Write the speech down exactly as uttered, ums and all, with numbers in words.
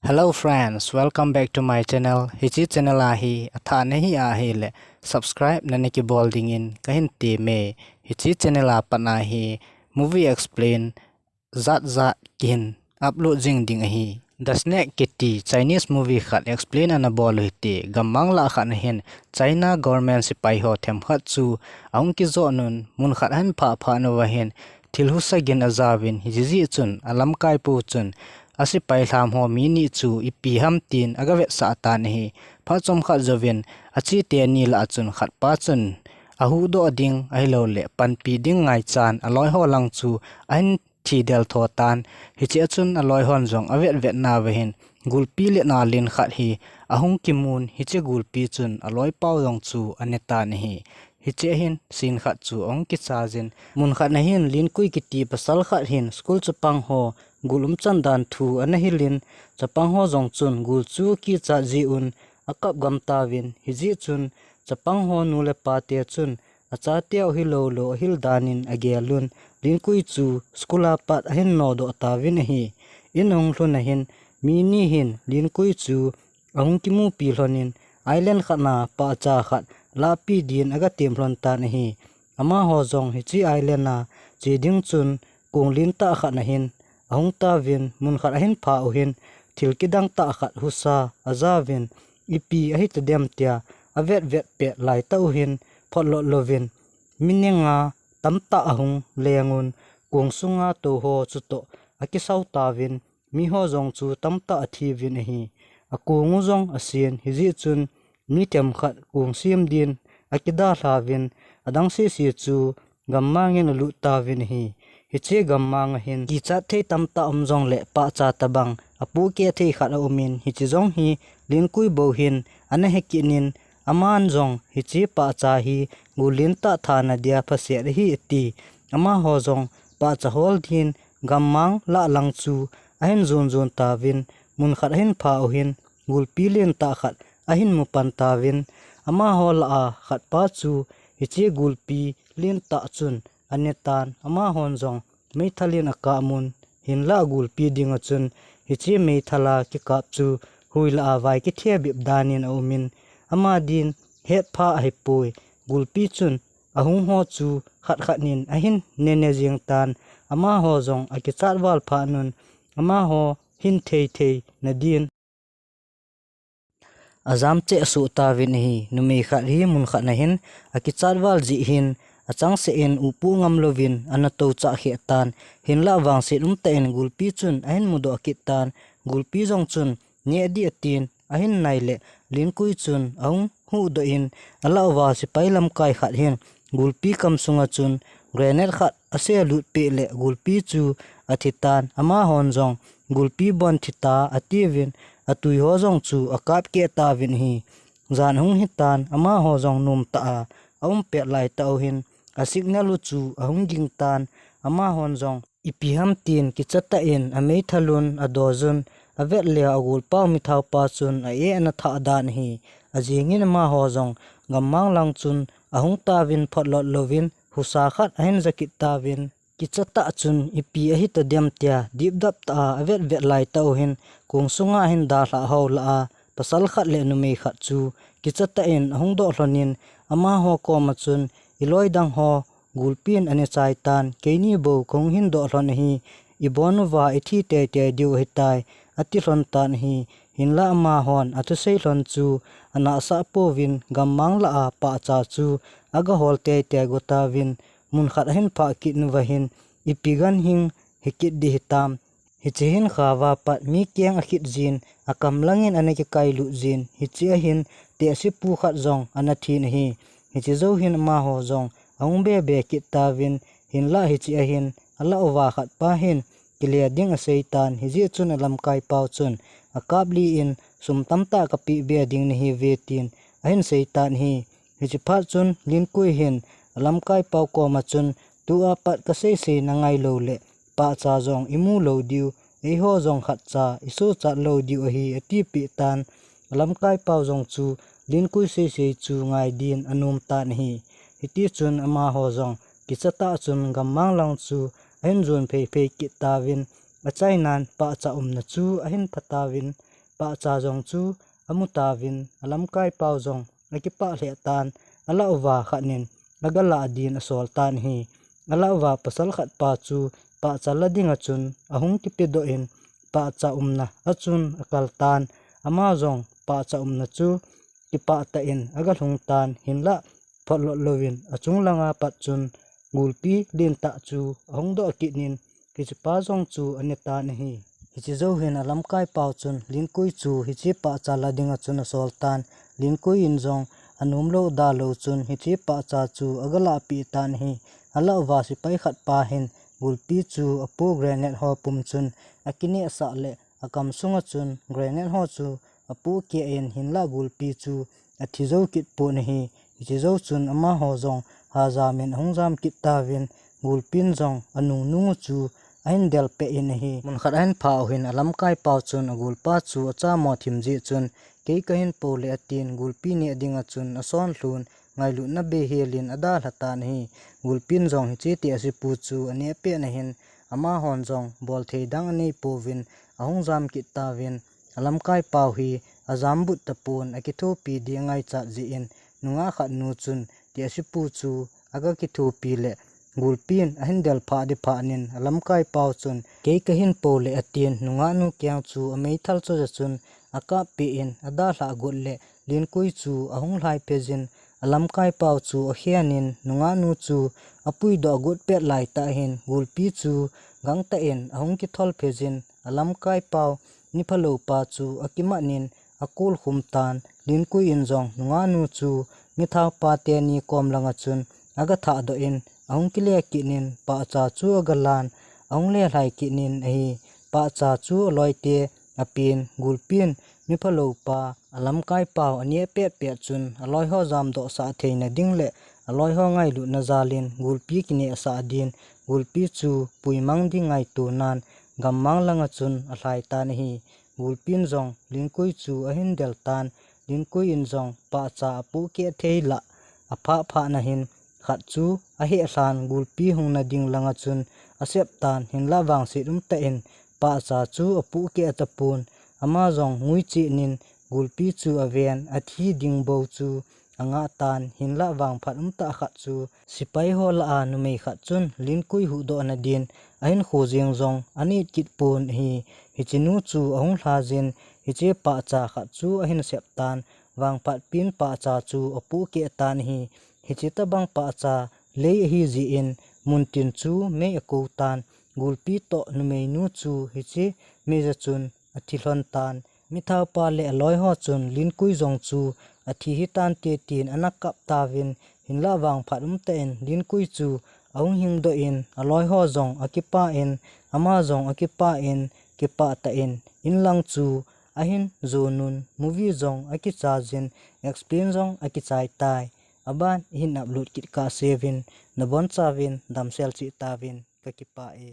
Hello friends, welcome back to my channel. Hiche channel a hi athah nahi ahile subscribe nana kibol dingin kahin temme. Hiche channel a pat a hi movie explain jat jat kahin upload jing ding ahi. The Snake kiti Chinese movie khat explain ana bol u hite. Gammang lah khat a hin China government sepai ho themkhat chu ahung kijoh un mun khat ahin phah phah nauva hin thil husa gin ajaovin, hiche jeh chun alamkai pou chun asepai lham ho mi ni chu ipi ham tin aga vetsah tan ahi. Phat chomkhat jouvin ache teni lah a chun khat pa chun ahuhdoh ding ahilouleh panpi ding ngaichan aloi ho lang chu ahin thidel tho tan. Hiche a chun aloi hon jong avet vet nauva hin gulpi lena len khat hi ahung kimun, hiche gulpi chun aloi pau jong chu ane tan ahi. Hiche a hin scene khat chu ahung kichai jin, mun khat a hin Linkui kiti pasal khat hin school chapang ho gul umchan dan thu ana hilin, chapang ho jong chun gul chu kichat jeh un akap gam tauvin, hijeh chun chapang ho nu le pa te chun achateu hilou lou ahil dan in agel un, Linkui chu school a pat ahin nodoh tauvin ahi. In ahung lhun a hin mi ni hin Linkui chu ahung kimupi lhon in island khat a pahcha khat lahpi din aga tem lhon tan ahi. Amaho jong hiche island a che ding chun kong lentah khat a hin ahung tauvin, mun khat ahin phah u hin thil kidang tah khat husa ajaovin, ipi ahi tadem tia avet vet pet laitah u hin photlot louvin mi nenga tamtah ahung leng un, kong sunga tou ho chutoh akisao tauvin, mi ho jong chu tamtah athiuvin ahi. Akong u jong asen, hijeh chun mi themkhat kong sem din akidalha uvin, adang sese chu gammang in alut tauvin ahi. Hiche gammang a hin kichat thei tamtah um jongleh pahcha tobang apohkeh thei khat aum in, hiche jong hi Linkui bou hin ana hekit in, aman jong hiche pahcha hi gul lentah thana dia phaset ahi ati. Amaho jong pahcha hol din gammang lah lang chu ahin jon jon tauvin, mun khat ahin phah u hin gulpi lentah khat ahin mu pan tauvin, amaho lah a khat pa chu hiche gulpi lentah chun ane tan, amahon jong meithal in akap un, hinlah gulpi ding a chun hiche meithal a kikap chu hui lah a vai kithebep dan in aum in, ama din hetpha ahipoi. Gulpi chun ahung ho chu khat khat in ahin ne ne jeng tan, amaho jong akichat val phat un, amaho hin thei thei na din ajam cheh soh tauvin ahi. Numei khat hi mun khat a hin akichat val jeh hin achangseh in upoh ngam louvin ana tou chah kheh tan, hinlah vangset umtah in gulpi chun ahin mudoh kit tan, gulpi jong chun neh ding atin ahin nai leh Linkui chun ahung huhdoh in, alah uva sepai lamkai khat hin gulpi kam sunga chun grenade khat aselut peh leh gulpi chu athi tan, amahon jong gulpi bon thi ta atiuvin, atui ho jong chu akap keh tauvin ahi. Jan ahung hi tan, amaho jong nom tah a aum pet laitah u hin asignal u chu ahung ging tan, amahon jong ipi ham tin kicha tah in ameithal un, adoj un, avet leh agolpa u mithaupa chun a-eh ana thah dan ahi. Ajing in amaho jong gammang lang chun ahung tauvin, photlot louvin husa khat ahin ja kit tauvin, kicha tah chun ipi ahi tadem tia dipdap tah a avet vet laitah u hin kong sunga ahin dalhah hou lah a, pasal khat le numei khat chu kicha tah in ahung doh lhon in, amaho koma chun, "Iloi dang ho gulpi in ana chai tan, keini bou kahung hin doh lhon ahi, ibon uva ithi teitei diu ahitai," ati lhon tan ahi. Hinlah amahon athusei lhon chu anahsah pouvin, gammang lah a pahcha chu aga hol teitei go tauvin, mun khat ahin phah kit uva hin ipi ganhing hikit ding hitam. Hiche hin kha uva pat mi keng akhit jin, akam lang in ana kikai lut jin, hiche a hin tehse pu khat jong ana thin ahi. Hiche jou hin amaho jong ahung bebe kit tauvin, hinlah hiche a hin alah uva khat pa hin kile ding asei tan, hijeh chun alamkai pau chun akap lih in, "Sum tamtah kapeh be ding nahiuve," tin ahin sei tan ahi. Hiche phat chun Linkui hin alamkai pau koma chun, "Tua pat kasei sei nangai lou leh pahcha jong imu lou diu, eiho jong khatcha isochat lou diu ahi," atipeh tan. Alamkai pau jong chu Linkui sei sei chu ngai din anom tan ahi. Hiti chun amaho jong kicha tah chun gammang lang chu ahin jon phei phei kit tauvin, achainan pahcha umna chu ahin pha tauvin, pahcha jong chu amu tauvin, alamkai pau jong akipah lheh tan, alah uva khat in agalah din asol tan ahi. Alah uva pasal khat pa chu pahcha la dinga chun ahung kipedoh in, pahcha umna a chun akal tan, ama jong pahcha umna chu kipah tah in agalhung tan, hinlah photlot louvin achung langa pat chun gulpi lentah chu ahung doh kit in, hichepa jong chu ane tan ahi. Hiche jou hin alamkai pau chun Linkui chu hiche pahcha la dinga chun asol tan, Linkui in jong anom lou dalou chun hiche pahcha chu agalah peh tan ahi. Alah uva sepai khat pa hin gulpi chu apoh grenade ho pum chun akinehsah le akam sunga chun grenade ho chu apohkeh in, hinlah gulpi chu athi jou kit pon ahi. Hiche jou chun amaho jong hajam in ahung jam kit tauvin, gulpin jong anungnung u chu ahin del peh in ahi. Mun khat ahin phah u hin alamkai pau chun agulpa chu achamo thim jeh chun, kei kahin po le atin, gulpi neh dinga chun asonlhun, ngailutna bei helin adalha tan ahi. Gulpin jong hiche tehsepu chu aneh pet na hin, amahon jong bolthei dang anei pouvin ahung jam kit tauvin, alamkai pau hi ajam but tapon, akithopi ding angaichat jeh in, nungah khat nu chun tehsepu chu aga kithopi le gulpin ahin del phah ding phat in, alamkai pau chun, kei kahin po le atin, nungah nu keng chu ameithal choja chun akap peh in, adalhah got le Linkui chu ahung lhai phei jin, alamkai pau chu akhen in, nungah nu chu apuidoh agot pet laitah hin gulpi chu gangtah in ahung kithol phei jin, alamkai pau miphalou pa chu akimat in akolkhum tan, Linkui in jong nungah nu chu mithao pa teni kom langa chun aga thahdoh in, ahung kile kit in, pahcha chu agalan, ahung lelhai kit in ahi. Pahcha chu aloite apen, gulpin miphalou pa alamkai pau aneh pet pet chun, aloi ho jamdohsah theina ding le aloi ho ngailutna jal in gulpi kinehsah din, gulpi chu puimang ding ngaito nan, gammang langa chun alhai tan ahi. Gulpin jong Linkui chu ahin del tan, Linkui in jong pahcha apohkeh thei lah aphah phah na hin, khat chu aheh lhan gulpi hungna ding langa chun asep tan, hinlah vangset umtah in pahcha chu apohkeh tapon, ama jong ngui cheh in gulpi chu aven, athi ding bou chu angah tan, hinlah vangphat umtah khat chu sepai ho lah a numei khat chun Linkui huhdoh na din ahin kho jeng jong anit kit pon ahi. Hiche nu chu ahung lha jin, hiche pahcha khat chu ahin sep tan, vangphat pen pahcha chu apohkeh tan ahi. Hiche tabang pahcha lei ahi jeh in, muntin chu mei akou tan, gulpi toh numei nu chu hiche meiya chun athi lhon tan. Mithao pa le aloi ho chun Linkui jong chu athi hitante tin ana kap tauvin, hinlah vangphat umtah in Linkui chu ahung hingdoh in, aloi ho jong akipah in, ama jong akipah in, kipah tah in inlang chu ahin jon un, movie jong akicha jin, explain jong akichai tai. Aban ihin upload kit kah seuvin, nabonchauvin damsel cheh tauvin, kakipah e.